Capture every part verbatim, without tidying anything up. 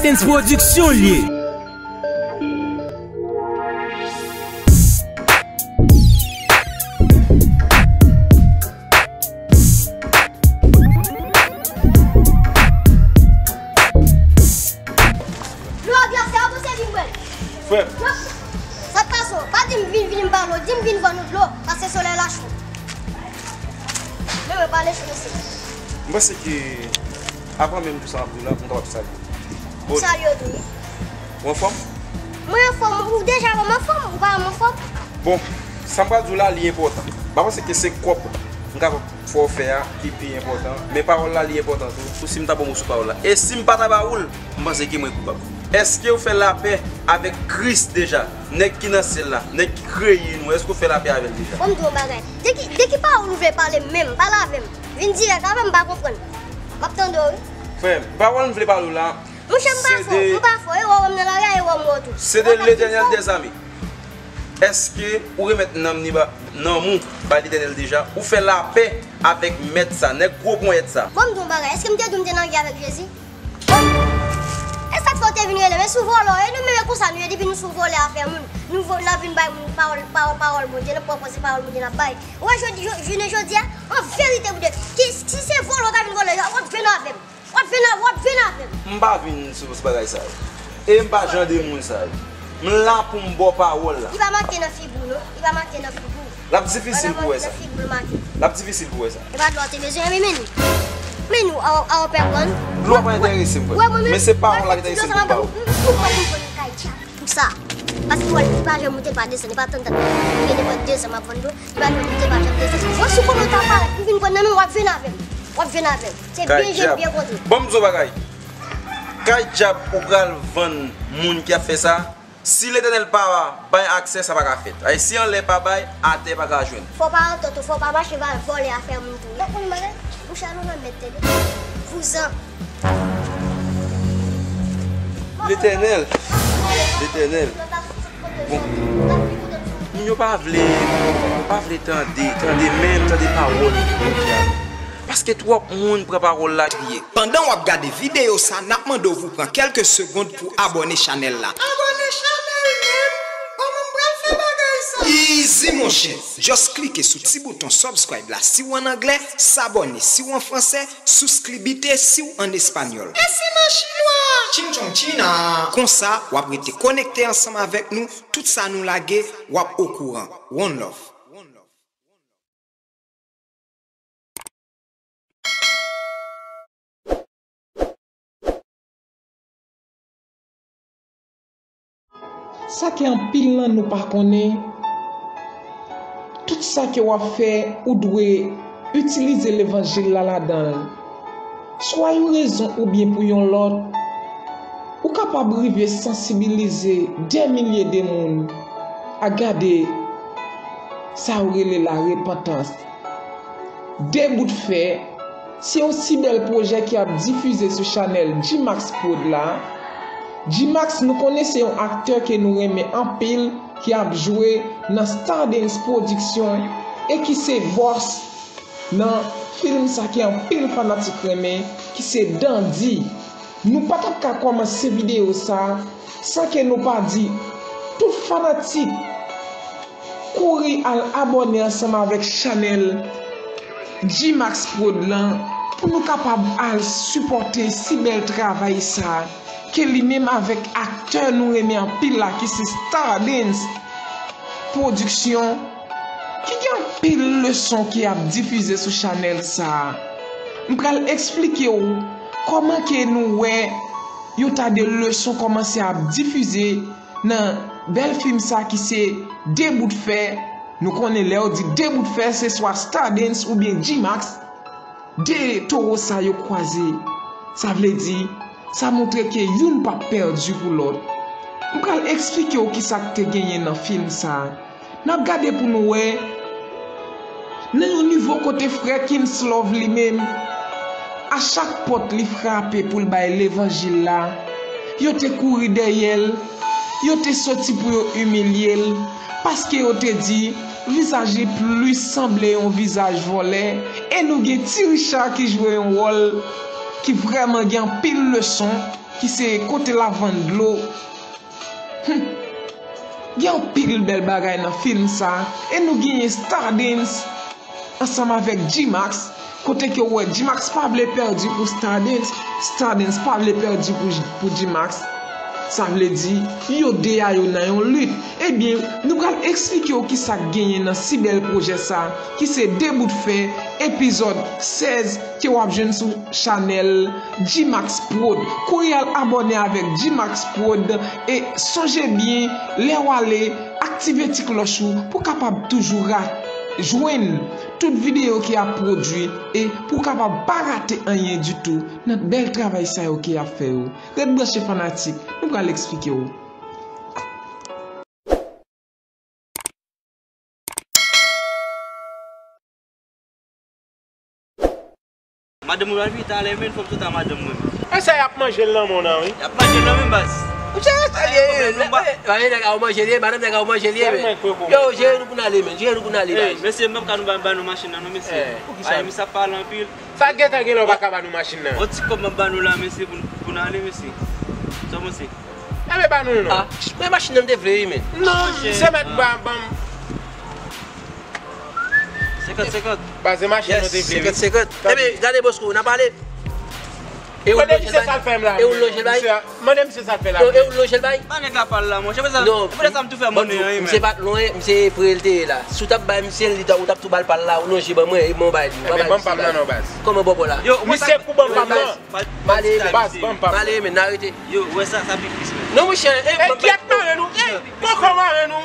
Dance Production l ye. Dlo a glase, ou panse vin bwè l? Frè m. Sa k pase w? Pa di m vin, vin m pale w, di m vin vann ou dlo, paske solèy la cho. Men mwen pale cho mesye. M panse ke avan menm tout sa m ap di w la, pou m kapab salye w. Ou salye w tou wi. Ou anfòm? Mwen anfòm, ou deja wè m anfòm, ou pa wè m anfòm? Bon, sa m pral di w la, li enpòtan. M pa panse ke se kòb m kapab fè w fè a ki pi enpòtan, men pawòl la li enpòtan tou. Pou si m ta ba w moso pawòl la, e si m pa ta ba ou l, m panse ke mwen koupab. Èske w fè lapè avèk Kris deja? Nèg ki nan syèl la, nèg ki kreye nou, èske w fè lapè avè l deja? Bon, m di w yon bagay. De ki, de ki pawòl ou vle pale menm? Pale avè m. Vin dirèk avè m, m pa konprann. M ap tande w wi. Frè m, pawòl m vle pale w la, monchè, m pa fò, m pa fò. E wè w wè m nan lari a, e wè w m wè w tou. Se de Letènèl dèzame. Èske ou remèt nanm ni ba, nanm ou bay Letènèl deja? Ou fè lapè avèk mèt sa, nèg gwo ponyèt sa? Bon, m di w yon bagay, èske m te di w m te nan gè avèk Jezi? Bon, e sa k fè w te vin rele m? E sou vòlò, e nou menm e konsa nou ye, depi nou sou vòlè afè moun, nou vo-, n ap vin bay moun pawòl, pawòl, pawòl Bondye, n ap pran pòz se pawòl Bondye n ap bay. Ou wè jodi, jo-, jounen jodi a, an verite pou Dye, ki, si se vòlè w ta vin vòlè, w ap jwenn avè m. W ap vin a, w ap vin avè m. M pa vin sou, sou bagay sa yo. E m pa jan de moun sa yo. M la pou m ba w pawòl la. Li pa make nan figi w non. Li pa make nan figi w. L ap difisil pou w wè sa. L ap difisil pou w wè sa. E pa dlo a te bezwen, men, men nou. Men nou, a, a, pè pran. Dlo a pa enterese m, frè. Men se pawòl la ki enterese m pou m ba w. Pou sa. Paske w wè l pa janm moute, l pa desann, li pa tann tann. Gen nenpòt dezan m ap vann dlo, li pa janm moute, l pa janm desann. Bon, si w konnen w ta parèt pou vin pran nan men m, w ap vin avè m. W ap vin avè m. Se byen jwe, byen kontre. Bon, m di w bagay. Kay dyab ou pral vann moun ki ap fè sa. Si Letènèl pa bay aksè, sa pa ka fèt. Ay, si anlè pa bay, atè pa ka jwenn. Fò w pa antant ou, fò w pa mache va vòlè afè moun tou. Donk, moun bagay, bouch a nou nan mèt, tande. Vouzan. Letènèl. Letènèl. Bon. Moun yo pa vle, yo pa vle tande, tande menm, tande pawòl Bondye a. Paske twòp moun pran pawòl la griye. Pandan w ap gade videyo sa, n ap mande w pou pran kèlke segonn pou abòne chanèl la. Abòne chanèl menm? Kòman m pral fè bagay sa? Easy, monchè! Just klike sou ti bouton subscribe la si w ann anglè, s'abonner si w an fransè, suscribite si w ann espanyòl. E si m an chinwa? Ching chong china! Konsa, w ap rete konekte ansanm avèk nou, tout sa nou lage, w ap okouran. One love. Sa ke anpil nan nou pa konnen, tout sa ke w ap fè, ou dwe itilize levanjil la ladan l. Swa yon rezon oubyen pou yon lòt, ou kapab rive sansibilize dè milye de moun a gade sa yo rele larepantans. De bout fè, se yon si bèl pwojè ki ap difize sou chanèl G-Max Prod la. G-Max, nou konnen se yon aktè ke nou renmen anpil, ki ap jwe nan Stardens Production e ki se bòs nan fim sa ke anpil fanatik renmen, ki se Dandi. Nou pa t ap ka kòmanse videyo sa san ke nou pa di tout fanatik kouri al abòne ansanm avèk chanèl G-Max Prod lan pou nou kapab al sipòte si bèl travay sa ke li menm avèk aktè nou renmen anpil la ki se Stardens Production, ki gen anpil leson ki ap difize sou chanèl sa a. M pral eksplike w kòman ke nou wè yon ta de leson kòmanse ap difize nan bèl fim sa ki se De Bout Fè. Nou konnen lè yo di De Bout Fè, se swa Stardens oubyen G-Max. De towo sa yo kwaze. Sa vle di, sa montre ke youn p ap pèdi pou lòt. M pral eksplike w kisa k te genyen nan fim sa a. N ap gade pou nou wè, nan yon nivo kote frè Kinslove li menm, a chak pòt li frape pou l bay levanjil la, yo te kouri dèyè l, yo te soti pou yo imilye l, paske yo te di vizaj li plis sanble yon vizaj vòlè, e nou gen Ti Richard ki jwe yon wòl ki vrèman gen anpil leson. ki se kote l ap vann dlo. Hmm. Gen anpil bèl bagay nan fim sa, e nou genyen Stardens ansanm avèk G-Max, kote ke w wè G-Max pa vle pèdi pou Stardens, Stardens pa vle pèdi pou, pou G-Max. Sa vle di, yo de a yo nan yon lit. Ebyen, nou pral eksplike w kisa k genyen nan si bèl pwojè sa, ki se De Bout Fè, epizòd sèz, ke w ap jwenn sou chanèl G-Max Prod. Kouri al abòne avèk G-Max Prod e sonje byen, lè w ale, aktive ti klòch ou pou w kapab toujou ra-, jwenn tout videyo ki ap pwodui e pou w kapab pa rate anyen ditou nan bèl travay sa yo ki ap fè yo. Ret branche fanatik, nou pral eksplike w. Madanm mwen pral vini talè, men fò m sot a madanm mwen. E sa y ap manje l nan men w nan, wi. Y ap manje l nan men, baz. Ou se sa ye, men. Madanm nèg a ou manje l ye, madanm nèg a ou manje l ye, men. Yo, jere nou pou n ale, men. Jere nou pou n ale, baz. Mesye, m p ap ka nou ba, ba nou machin nan, non, mesye. Poukisa? Ay, misye ap pale anpil. Sa gentan gen lè w pa ka ba nou machin nan. Yon ti kòb m ap ba nou la, mesye, pou, pou n ale, mesye. Sa w panse? Enben, ba nou l non. Ah, men machin nan m te vle, wi, men. Non, se mèt ba, ban m. Senkant senkant. Baz, se machin nan te vle, wi. Senkant senkant. Enben, gade, Bosco, n a pale. E ou lonje l bay? E ou lonje l bay? Mande misye sa l fè la. E ou lonje l bay? Pa nèg la pale la, monchè. Pou sa, pou sa m tou fè monnen an, wi, men. Misye pa t lwen, misye pre l te ye la. Si w t ap bay misye l, li t ap, ou t ap tou ba l pa l la, ou lonje ban mwen, e mwen bay li. Enben, ban m pa m nan non, baz. Kòman bòbò la? Yo, misye pou ban m pa m nan. Pale, men. Baz, ban m pa m. Pale, men, n arete. Yo, wè sa, sa pi tris, men. Non, monchè, e, e, kiyès mare nou? E, poko mare nou.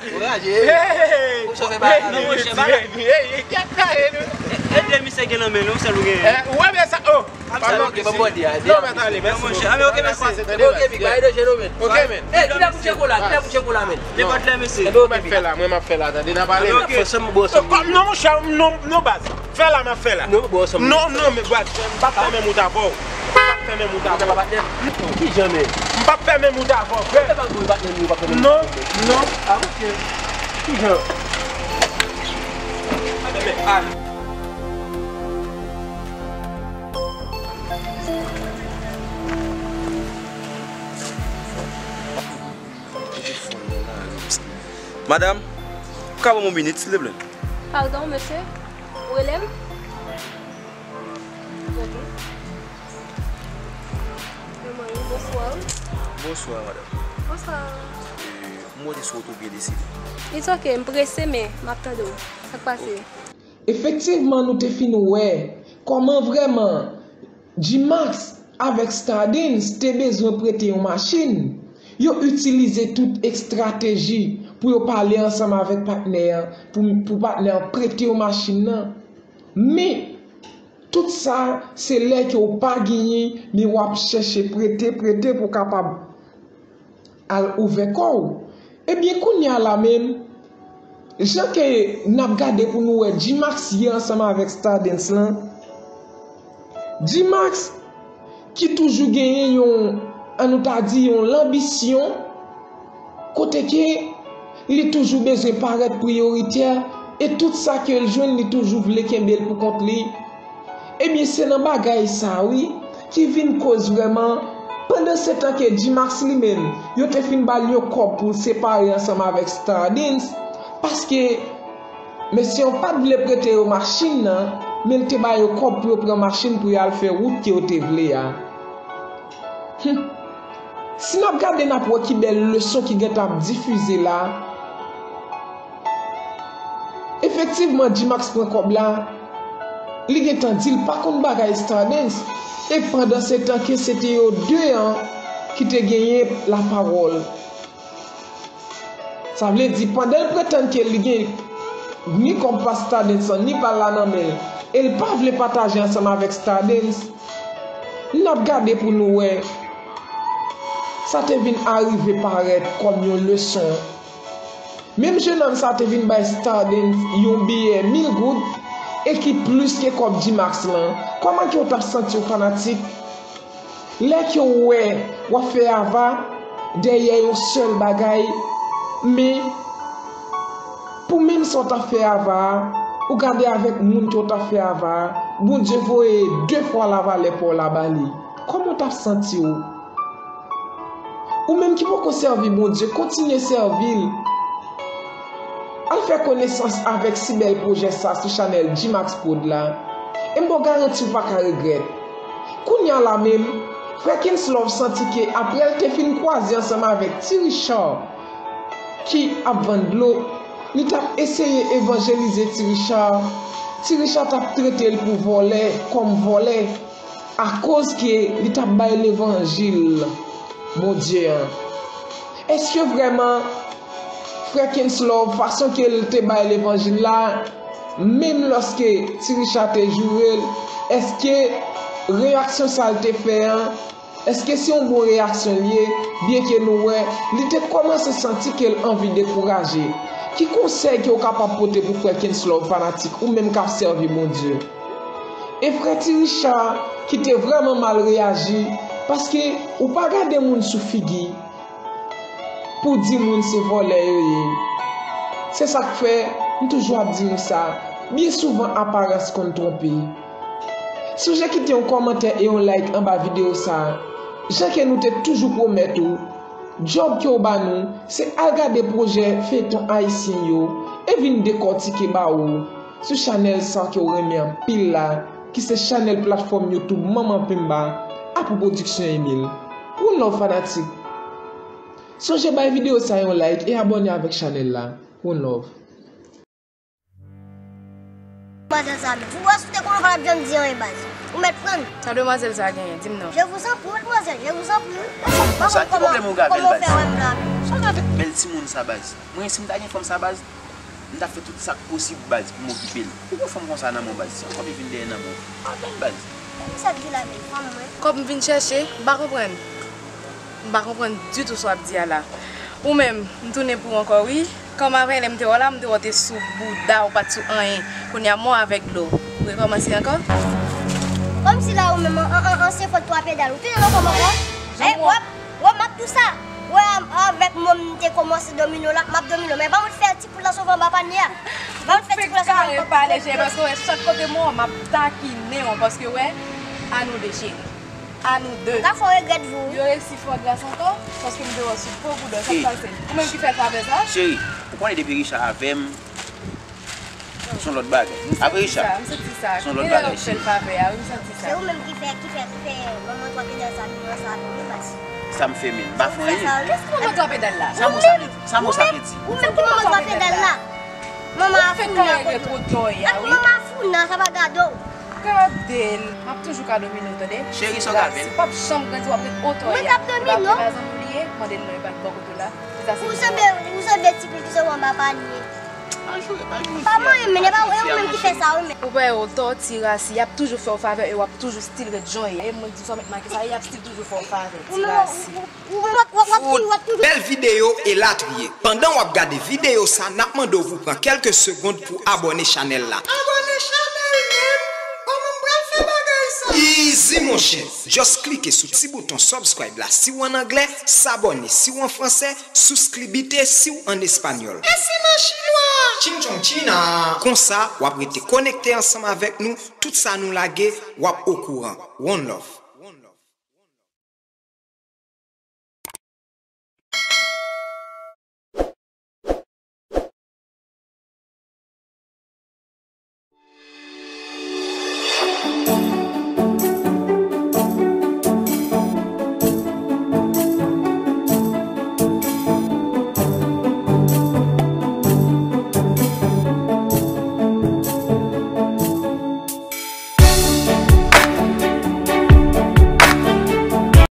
Kouraje. Non, monchè, bagay. E, kiyès mare nou? Ede misye gen nan men, non, sèl ou gen. E, ou wè, men sa, oh. Pardon, ok, ban m bò di a. Non, mèt ale, mèsi. Non, monchè, ah, men ok, mèsi. Ok, big, bay de jeno, men. Ok, men. E, kilè pou tcheko la? Kilè pou tcheko la, men? Nenpòt lè, mesye. Enben, ok, big. Mwen fè la, mwen m ap fè la, tande, n a pale. Ok. Fò sa m bò sa m. Non, monchè, non, non, baz. Fè la, m ap fè la. Non, bò sa m. Non, non, men baz, m p ap fè menm wout avè w. M p ap fè menm wout avè w. Kijan, men? M p ap fè menm wout avè w, frè. Non, non. Ah, ok. Kijan? Madanm, ou ka ban m yon minit, silvouplè? Padon, mesye. Ou rele m? Ok. Bonsoir. Bonsoir, madame. Bonsoir. E, m wè w te sou wout ou byen deside. It's ok, m prese, men m ap tande w. Sa k pase? Ok. Efektivman, nou te fin wè kòman vrèman G-Max avèk Stardens te bezwen prete yon machin. Yo itilize tout estrateji pou yo pale ansanm avèk patnè an, pou, pou patnè an prete yo machin nan. Men, tout sa, se lè ke w pa genyen, men w ap chèche prete, prete pou w kapab al ouvè kò w. Ebyen, kounye a la menm, jan ke n ap gade pou nou wè G-Max ye ansanm avèk Stardens lan, G-Max ki toujou genyen yon, an nou ta di, yon lanbisyon, kote ke li toujou bezwen parèt priyoritè, e tout sa ke l jwenn, li toujou vle kenbe l pou kont li. Ebyen, se nan bagay sa, wi, ki vin koz vrèman, pandansetan ke G-Max li menm, yo te fin ba l yon kòb pou l separe ansanm avèk Stardens, paske mesye yo pa t vle prete yo machin nan, men l te ba yo kòb pou yo pran machin pou yo al fè wout ke yo te vle a. Hum. Si n ap gade, n ap wè ki bèl leson ki gentan ap difize la. Efektivman, G-Max pran kòb la, li gentan di l pa konn bagay Stardens, e pandansetan ke se te yo de an ki te genyen lapawòl. Sa vle di, pandan l pretann ke li gen ni kòb pa Stardens lan, ni pa l la nan men l, e l pa vle pataje ansanm avèk Stardens, n ap gade pou nou wè. Sa te vin arive parèt kòm yon leson. Menm jennonm sa te vin bay Stardens yon biyè mil goud e ki plis ke kòb G-Max lan. Kòman ke w t ap santi w, fanatik? Lè ke w wè w ap fè ava dèyè yon sèl bagay, men pou menm sa w t ap fè ava a, ou gade avèk moun ke w t ap fè ava a, Bondye voye de fwa lavalè pa w la ba li. Kòman w t ap santi w? Ou menm ki poko sèvi Bondye, kontinye sèvi l. Al fè konesans avèk si bèl pwojè sa sou chanèl G-Max Prod la. E m ba w garanti w pa ka regrèt. Kounye a la menm, frè Kenslove santi ke apre l te fin kwaze ansanm avèk Ti Richard ki ap vann dlo, li t ap eseye evanjelize Ti Richard. Ti Richard t ap trete l pou vòlè, kòm vòlè. Akoz ke li t ap bay levanjil Bondye an. Èske vrèman frè Kenslove, fason ke l te bay levanjil la, menm lòske Ti Richard te joure l, èske reyaksyon sa l te fè an, èske se yon bon reyaksyon l ye, byenke nou wè, li te kòmanse santi ke l anvi dekouraje? Ki konsèy ke w kapab pote pou frè Kenslove fanatik ou menm k ap sèvi Bondye? E frè Ti Richard ki te vrèman mal reyaji, paske ou pa gade moun sou figi pou di moun se vòlè yo ye. Se sa k fè m toujou ap di nou sa, byen souvan aparans konn twonpe. Sonje kite yon kòmantè e yon like anba videyo sa a, jan ke nou te toujou pwomèt ou. Djòb ke w ba nou, se al gade pwojè feyton ayisyen yo e vin dekòtike ba ou sou chanèl sa ke w renmen anpil la, ki se chanèl platfòm YouTube Manman Penba, Apou Pwodiksyon Emil. One love fanatik. Sonje bay videyo sa yon like e abòne avèk chanèl la. One love. Demwazèl sa menm. Ou wè si w te konnen w pa t ap janm di anyen baz. Ou mèt pran. Sa demwazèl sa genyen? Di m non. Je vous en prie, mademoiselle, je vous en prie. Sa ki pwoblèm ou gen avè l baz? Sa w gen avèk bèl timoun sa baz? Mwen si m ta gen fanm sa baz, m t ap fè tout sa k posib baz pou m okipe l. Ou wè fanm konsa nan men w baz, se yon kòb li vin dèyè nan men w. Apèl baz. Sa k di la menm, fanm mwen. Kòb m vin chèche, m pa konprann. M pa konprann ditou sa w ap di a la. Ou menm, m tounen pou w ankò wi. Kòm avè lè m te wè w la, m te wè w te sou bouda, ou pa t sou anyen. Kounye a mò avèk dlo. Ou rekòmanse ankò? Kòmsi la ou menm, an, an, ansyen fòt twa pedal. Ou tounen nan kòb ankò? Ey, w ap, w ap, m ap tou sa. Ou wè, avèk mò m te kòmanse domine w la, m ap domine w. Men pa mwen fè ti poul la sove anba panye a. Pa mwen fè ti poul la sove anba panye a. Fèk kare pale, cheri, paske w wè chak kote mò, m ap takinen w, paske w wè, a nou de cheri. A nou de. Ka fè w regrèt vi w. Yo resi fè w gras ankò, paske m te wè w sou po bouda, sa k pase? Ou menm ki fè l favè sa? Cheri, ou konnen depi Richard avè m, se yon lòt bagay. Apre Richard, se yon lòt bagay, cheri. M santi sa. Genlè w ap fè l favè a, wi, m santi sa. Se ou menm ki fè, ki fè, ki fè manman twa pedal sa, vin nan sa, vin nan baz. Sa m fè menm? M pa fè anyen. Kisa manman twa pedal la? Sa mo sa vle di? Sa mo sa vle di? Ou menm ki manman twa pedal la. Manman a fou nan kote. Ak manman a fou nan, sa pa gade w. Gade l. M ap toujou ka domine w, tande. Cheri, sa w ka fè? Ou p ap janm grandi, w ap ret oto a. Mwen k ap domine w. Li pa vle pa zanmi w li ye, mande l non, li pa t bò kote w la. Se sa se. Ou sanble, ou sanble ti pil ki sot anba panye. Pa jwe, pa jwe. Pa manyen, men e pa ou, e ou menm ki fè sa, ou menm. Ou pa wè w tò, ti rasi, y ap toujou fè w favè e w ap toujou still ret jan w ye. E mwen k di w sa w met make sa, y ap still toujou fè w favè, ti rasi. Ou menm w ap, w ap, w ap, w ap toujou. Bèl videyo elatriye. Pandan w ap gade videyo sa, n ap mande w pou pran kèlke segonn pou abòne chanèl la. Abòne chanèl menm? Kòman m pral fè bagay sa? Easy monchè. Just klike sou ti bouton subscribe la si w ann anglè, s'abonner si w an fransè, suscribite si w ann espanyòl. E si machinwa? Chin chong china. Konsa, w ap rete konekte ansanm avèk nou, tout sa nou lage, w ap okouran. One love.